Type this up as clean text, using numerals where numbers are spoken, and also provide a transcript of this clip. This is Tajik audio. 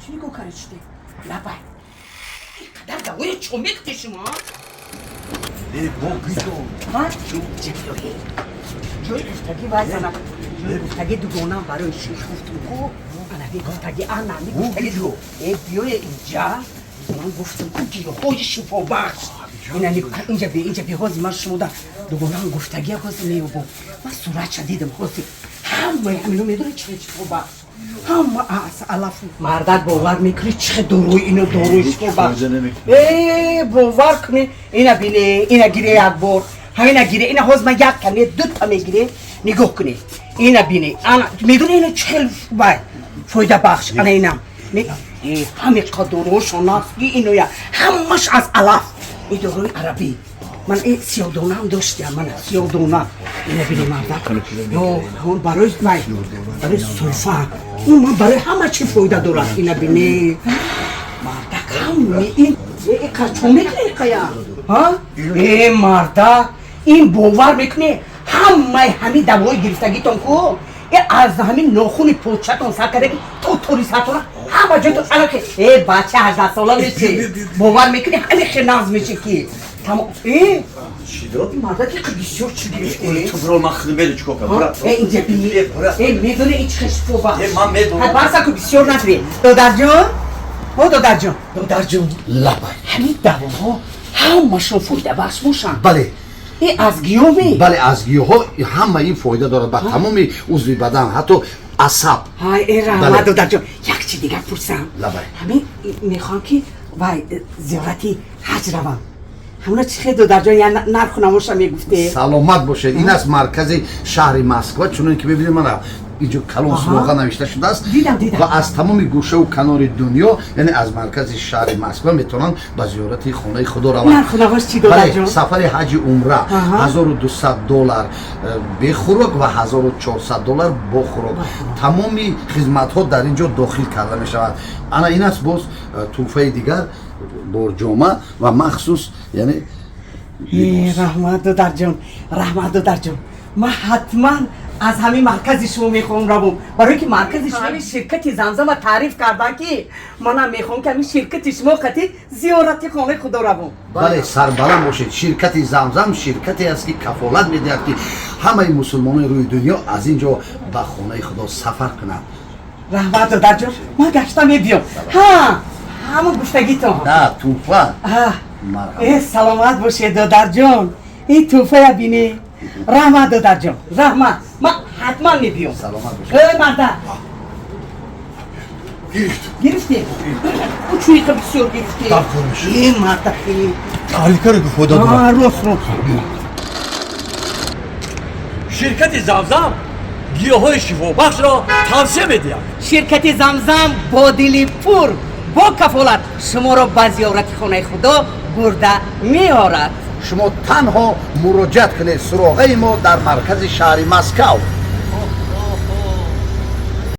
Чӣ нигоҳ карди шуде? Лабай. Ин қадар давои чо мекунӣ шумо? Э, бо гиҷо. Ҳа? Ҷои гуфтагӣ вай занак. Ҷои гуфтагӣ дугонам барои шиш гуфтум ку. Анави гуфтагӣ, анами гуфтагӣ. Э, биёе инҷа. Ман гуфтум ку, гиёҳҳои шифобахш. Ина инҷа би, инҷа би, ҳозир ман шумода дугонам гуфтагӣ ҳозир меёбам. Ман суратша дидам ҳозир. Ҳамаи ҳамино медонӣ чи шифобахш? Ҳама аз алаф. Мардак, бовар мекунӣ, чӣ хел дорои ино, дорои шифобахш? Э, бовар кунӣ, ина бине, ина гире як бор. Ҳамина гире, ина ҳозир ман як та не, дута мегире. Нигоҳ кунӣ. Ина бине. Ана медонӣ ина чӣ хел вай фоидабахш? Ана инам. Ҳами қадорошон аст ки иноя ҳамаш аз алаф. И дорои арабӣ. Ман и сиёдонаам доштям, мана сиёдона. Ина бини, мардак. Ё, ҳон барои вай, барои сулфа. Ман барои ҳама чӣ фоида дорад. Ина бини. Мардак, ҳами ин чо мекунӣ қая? Ҳа? Э, мардак, ин бовар мекунӣ, ҳамаи ҳамин давои гирифтагитон ку, э, аз ҳамин нохуни початон сар карда то тори сартона, ҳама ҷойтон алаки, э, бача 18 сола меши. Бовар мекунӣ, ҳами хел нағз меши ки тамом. Э, мардаки бисёр чӣ гирифтӣ? Ту бро, ман худам медонам чикор кардам. Брат. Э, инҷа бини. Э, брат. Э, медонӣ ин чӣ хел шифобахш? Э, ман медонам. Ҳай, барса ку, бисёр надри. Додарҷон, о додарҷон, додарҷон. Лабай. Ҳамин давоҳо ҳамашон фоидабахш бошанд? Бале. Э, аз гиёме? Бале, аз гиёҳҳо ҳама ин фоида дорад ба тамоми узви бадан, ҳатто асаб. Ҳай, э, раҳмат, Бале. додарҷон. Як чи дигар пурсам? Лабай. Ҳамин мехоҳам ки вай зиёрати ҳаҷ равам. Ҳамона чӣ хел, додарҷон, я нарху намоша мегуфте? Саломат бошед. Ин аст маркази шаҳри Москва. Чунон ки мебинед, мана инҷо калон суроға навишта шудааст. Дидам, дидам. Ва аз тамоми гӯшаву канори дунё, яъне аз маркази шаҳри Москва, метавонанд ба зиёрати хонаи Худо раванд. Нарху навош чӣ, Бале, додарҷон? Сафари ҳаҷи умра 1200 доллар бехӯрок ва 1400 доллар бо хӯрок. Тамоми хизматҳо дар ин ҷо дохил карда мешавад. Ана ин аст боз тӯҳфаи дигар, борҷома ва махсус, яъне Э, раҳмат, додарҷон, раҳмат, додарҷон. Ман ҳатман аз ҳамин маркази шумо мехоҳам равом, барое ки маркази шумо ҳамин ширкати Замзама таъриф кардан, ки манам мехоҳам, ки ҳамин ширкати шумо қати зиёрати хонаи Худо равом. Бале, сарбаланд бошед. Ширкати Замзам ширкате аст, ки кафолат медиҳад, ки ҳамаи мусулмонони рӯи дунё аз ин ҷо ба хонаи Худо сафар кунанд. Раҳмат, додарҷон, ман гашта мебиём. Ҳа, ҳамон гуфтагитон. Да, тӯҳфа. А, Марҳабо. э, саломат бошед, додарҷон. Ин тӯҳфая бинӣ. Раҳмат, додарҷон, раҳмат. Ман ҳатман мебиём. Саломат бошед. Э, марда, гирифтем. Ӯ чуиқа бисёр гирифтем. Дар кор мешавад. Э, марда, э. Аликаре ки фоида дорад. А, рост, рост. Ширкати Замзам гиёҳҳои шифобахшро тавсия медиҳад. Ширкати Замзам бо дили пур, бо кафолат шуморо ба зиёрати хонаи Худо бурда меорад. Шумо танҳо муроҷиат кунед, суроғаи мо дар маркази шаҳри Москав.